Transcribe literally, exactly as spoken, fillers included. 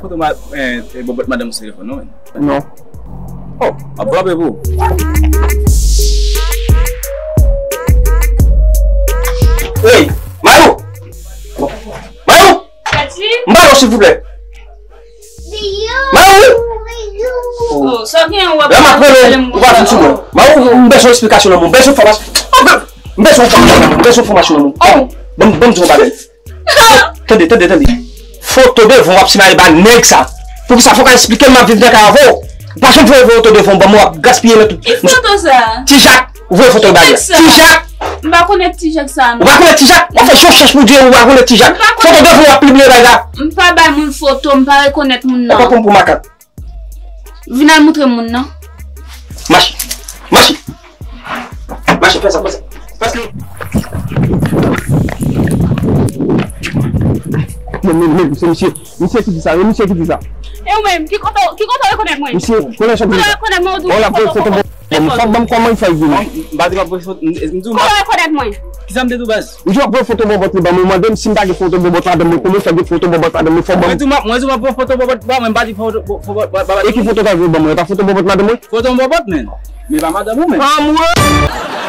Foto ma, eh, eh, bòbòt madanm ou sou telefòn, non, men? Non. Oh, m ap frape pou ou. Hey, Mayou! Mayou! M pale w, silvouplè. Mayou! Oh, sa gen, w ap... Lè m ap rele w, ou pa vin sou mwen. Mayou, m bezwen esplikasyon nan men w, m bezwen enfòmasyon. M bezwen enfòmasyon nan men w, m bezwen enfòmasyon nan men w. Oh. Ban m, ban m di w yon bagay. Tande, tande, tande. Foto devan w ap simaye ba nèg sa. Poukisa fò w ka esplike m, m ap viv nan kay avè w? Ou pa janm voye foto devan w ban mwen, w ap gaspiye lè tout. Ki foto sa? Ti Jak, ou voye foto ba li. Ti Jak! M pa konèt Ti Jak sa, non. Ou pa konèt Ti Jak? W ap fè yon chèch pou di w pa konèt Ti Jak. Foto devan w ap pibliye bagay la. M pa bay moun foto, m pa rekonèt moun nan. Ou pa pran m pou makak. Vin al moutre moun nan. Mache. Mache. Mache, fè sa, fè sa. Paske... Men, men, men, se misye, misye ki di sa, wi, misye ki di sa. E ou menm, ki kote, ki kote w rekonèt mwen? Misye, konnen sa. Kote w rekonèt mwen, ou di w... Bon, l ap voye foto, bon, bon, fò ban m kòman l fè vini. M pa di m ap voye foto, m, m di w m pa... Kote w rekonèt mwen? Kisa m te di w, baz? M di w ap voye foto bòbòt li ban mwen, mande m si m pa gen foto bòbòt ladan mwen, kòman fè gen foto bòbòt ladan mwen, fò ban m. Mwen di w m ap, mwen di w m ap voye foto bòbòt ba mwen, m pa di foto bò-, bò-, bò-, bò-, bò-. E ki foto w ta voye ban mwen? E pa foto bòbòt ladan mwen? Foto yon bòbòt, men. Men pa madanm ou, men. Anmwe!